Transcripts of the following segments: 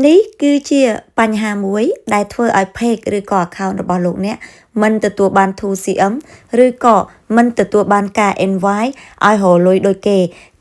នេះគឺជាបញ្ហាមួយដែលធ្វើឲ្យ page ឬក៏ account របស់លោកអ្នកមិនទទួលបាន 2CM ឬក៏មិនទទួលបានការ invite ឲ្យរកលុយដូចគេ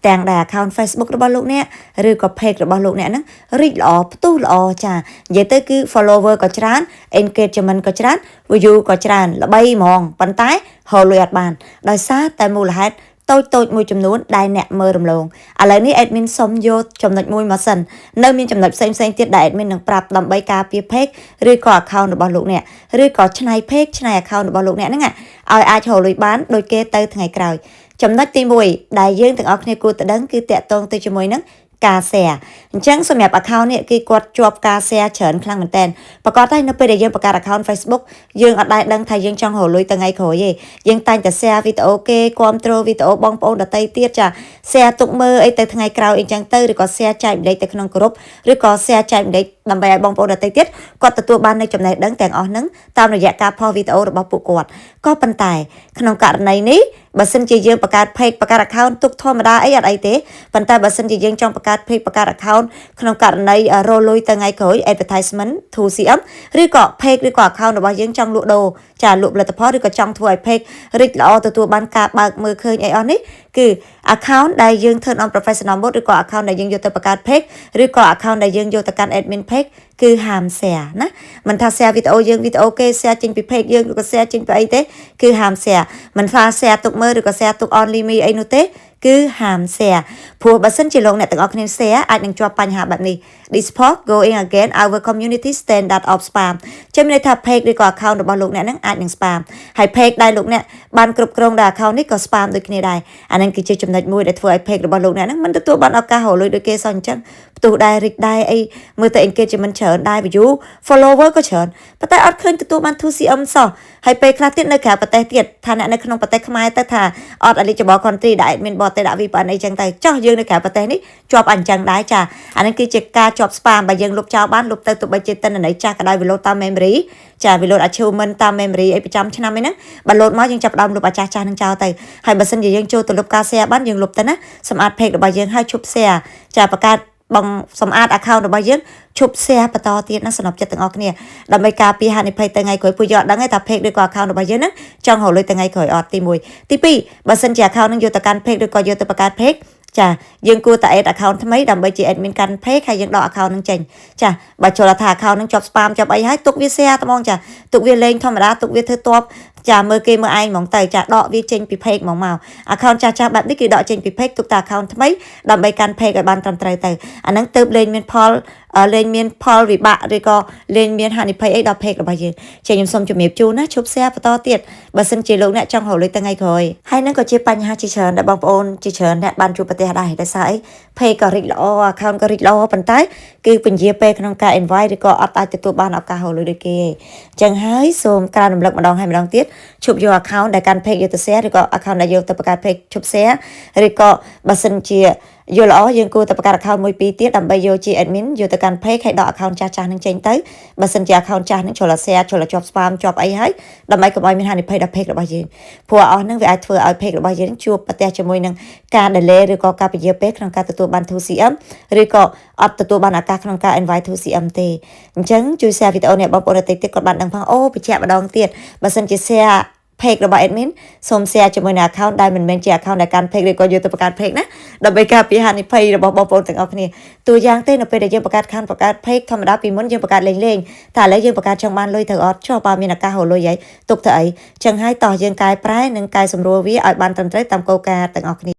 ទាំងដែល account Facebook របស់លោកអ្នកឬក៏ page របស់លោកអ្នកហ្នឹងរីកល្អផ្ទុះល្អចានិយាយទៅគឺ follower ក៏ច្រើន engagement ក៏ច្រើន view ក៏ច្រើនល្បីហ្មងប៉ុន្តែរកលុយអត់បានដោយសារតែមូលហេតុតូចតូចមួយចំនួនដែលអ្នកមើលរំលងឥឡូវនេះ admin សុំយកចំណុចមួយមកសិននៅមានចំណុចផ្សេងផ្សេងទៀតដែល admin នឹងប្រាប់ដើម្បីការពារ page ឬក៏ account របស់លោកអ្នកឬក៏ឆ្នៃ page ឆ្នៃ account របស់លោកអ្នកហ្នឹងឲ្យអាចរកលុយបានដូចគេទៅថ្ងៃក្រោយចំណុចទី1ដែលយើងទាំងអស់គ្នាគួរតែដឹងគឺតាក់ទងទៅជាមួយនឹងការ share អញ្ចឹងសម្រាប់ account នេះគឺគាត់ជាប់ការ share ច្រើនខ្លាំងមែនតើប្រកាសតែនៅពេលដែលយើងបង្កើត account Facebook យើងអត់ដែលដឹងថាយើងចង់រកលុយទៅថ្ងៃក្រោយទេយើងតែងតែ share វីដេអូគេគ្រប់គ្រងវីដេអូបងប្អូនដទៃទៀតចា share ទុកមើលអីទៅថ្ងៃក្រោយអីចឹងទៅឬក៏ share ចែករំលែកទៅក្នុងក្រុមឬក៏ share ចែករំលែកដើម្បីឲ្យបងប្អូនដទៃទៀតគាត់ទទួលបាននូវចំណេះដឹងទាំងអស់ហ្នឹងតាមរយៈការផុសវីដេអូរបស់ពួកគាត់ក៏ប៉ុន្តែក្នុងករណីនេះបើសិនជាយើងបង្កើត page បង្កើត account ទុកធម្មតាអីអត់អីទេប៉ុន្តែបើសិនជាយើងចង់បង្កើត page បង្កើត account ក្នុងករណីរកលុយទៅថ្ងៃក្រោយ advertisement 2CM ឬក៏ page ឬក៏ account របស់យើងចង់លក់ដូរចាលក់ផលិតផលឬក៏ចង់ធ្វើឲ្យ page រីកល្អទទួលបានការបើកមើលឃើញអីអស់នេះគឺ account ដែលយើង turn on professional mode ឬក៏ account ដែលយើងយកទៅបង្កើត page ឬក៏ account ដែលយើងយកទៅកាន់ admin page គឺហាម share ណាមិនថា share វីដេអូយើងវីដេអូគេ share ចេញពី page យើងឬក៏ share ចេញពីអីទេគឺហាម share មិនថា share ទុកមើលឬក៏ share ទុក only me អីនោះទេគឺហាម share ព្រោះបើសិនជាលោកអ្នកទាំងអស់គ្នា share អាចនឹងជាប់បញ្ហាបែបនេះ This post going against our community standard of spam ចាំមានន័យថា page ឬក៏ account របស់លោកអ្នកហ្នឹងអាចនឹង spam ហើយ page ដែលលោកអ្នកបានគ្រប់គ្រងដោយ account នេះក៏ spam ដូចគ្នាដែរអាហ្នឹងគឺជាចំណុចមួយដែលធ្វើឲ្យ page របស់លោកអ្នកហ្នឹងមិនទទួលបានឱកាសរកលុយដូចគេសោះអញ្ចឹងផ្ទុះដែររីកដែរអីមើលទៅ engagement ច្រើនដែរ view follower ក៏ច្រើនប៉ុន្តែអត់ឃើញទទួលបាន 2CM សោះហើយពេលខ្លះទៀតនៅក្រៅប្រទេសទៀតថាអ្នកនៅក្នុងប្រទេសខ្មែរទៅថាអត់ eligible country ដែល admin បរទេសដាក់ VPN អីចឹងទៅចោះយើងនៅក្រៅប្រទេសនេះជាប់អញ្ចឹងដែរចាអានេះគឺជាការជាប់ spam បើយើងលុបចោលបានលុបទៅទោះបីជាទិន្នន័យចាស់ក៏ដោយវាលោតតាម memory ចាវាលោត achievement តាម memory អីប្រចាំឆ្នាំអីហ្នឹងបើលោតមកយើងចាប់ដើមលុបអាចាស់ចាស់ហ្នឹងចោលទៅហើយបើសិនជាយើងចូលទៅលុបការ share បានយើងលុបទៅណាសម្អាត page របស់យើងហើយឈប់ share ចាបង្កើតបងសម្អាត account របស់យើងឈប់ share បន្តទៀតណាសំណប់ចិត្តទាំងអស់គ្នាដើម្បីការពារហានិភ័យទៅថ្ងៃក្រោយពួកយើងអត់ដឹងទេថា page ឬក៏ account របស់យើងហ្នឹងចង់រកលុយទៅថ្ងៃក្រោយអត់ទី1ទី2បើសិនជា account ហ្នឹងយកទៅកាន់ page ឬក៏យកទៅបង្កើត page ចាយើងគួរតែ add account ថ្មីដើម្បីជា admin កាន់ page ហើយយើងដក account ហ្នឹងចេញចាបើចូលថា account ហ្នឹងជាប់ spam ជាប់អីហើយទុកវា share ត្មងចាទុកវាលេងធម្មតាទុកវាធ្វើតបចាមើលគេមើលឯងហ្មងទៅចាដកវាចេញពី page ហ្មងមក account ចាស់ចាស់បែបនេះគឺដកចេញពី page ទុកតែ account ថ្មីដើម្បីកាន់ page ឲ្យបានត្រឹមត្រូវទៅអាហ្នឹងទៅលេងមានផលលេងមានផលវិបាកឬក៏លេងមានហានិភ័យអីដល់ page របស់យើងចេះខ្ញុំសូមជម្រាបជូនណាឈប់ share បន្តទៀតបើសិនជាលោកអ្នកចង់រកលុយថ្ងៃក្រោយហើយនឹងក៏ជាបញ្ហាជាច្រើនដែលបងប្អូនជាច្រើនអ្នកបានជួបប្រទះដែរដោយសារអី page ក៏រីកល្អ account ក៏រីកល្អប៉ុន្តែគឺពន្យាពេលក្នុងការ invite ឬក៏អត់អាចទទួលបានឱកាសរកលុយដូចគេអញ្ចឹងហើយសូមក្រើនរំលឹកម្ដងហើយម្ដងទៀតឈប់យក account ដែលកាន់ page យកទៅ share ឬក៏ account ដែលយកទៅបង្កើត page ឈប់ share ឬក៏បើសិនជាយល់ល្អយើងគួរតែបង្កើត account មួយពីរទៀតដើម្បីយកជា admin យកទៅកាន់ page ហើយដក account ចាស់ចាស់នឹងចេញទៅបើសិនជា account ចាស់នឹងចូល share ចូលជាប់ spam ជាប់អីហើយដើម្បីកុំឲ្យមានហានិភ័យដល់ page របស់យើងព្រោះអស់ហ្នឹងវាអាចធ្វើឲ្យ page របស់យើងជួបប្រទះជាមួយនឹងការ delay ឬក៏ការពន្យាពេលក្នុងការទទួលបាន 2CM ឬក៏អត់ទទួលបានឱកាសក្នុងការ invite 2CM ទេអញ្ចឹងជួយ share វីដេអូនេះបងប្អូនដទៃទៀតគាត់បានដឹងផងអូបញ្ជាក់ម្ដងទៀតបើសិនជា share page របស់ admin សូម share ជាមួយនឹង account ដែលមិនមែនជា account ដែលកាន់ page ឬក៏យកទៅបង្កើត page ណាដើម្បីការពារហានិភ័យរបស់បងប្អូនទាំងអស់គ្នាតួយ៉ាងទេនៅពេលដែលយើងបង្កើត account បង្កើត page ធម្មតាពីមុនយើងបង្កើតលេងលេងតែឥឡូវយើងបង្កើតចង់បានលុយទៅអត់ចុះបើមានឱកាសរកលុយហីទុកទៅអីចឹងហើយតោះយើងកែប្រែនិងកែសម្រួលវាឲ្យបានត្រឹមត្រូវតាមគោលការណ៍ទាំងអស់គ្នា។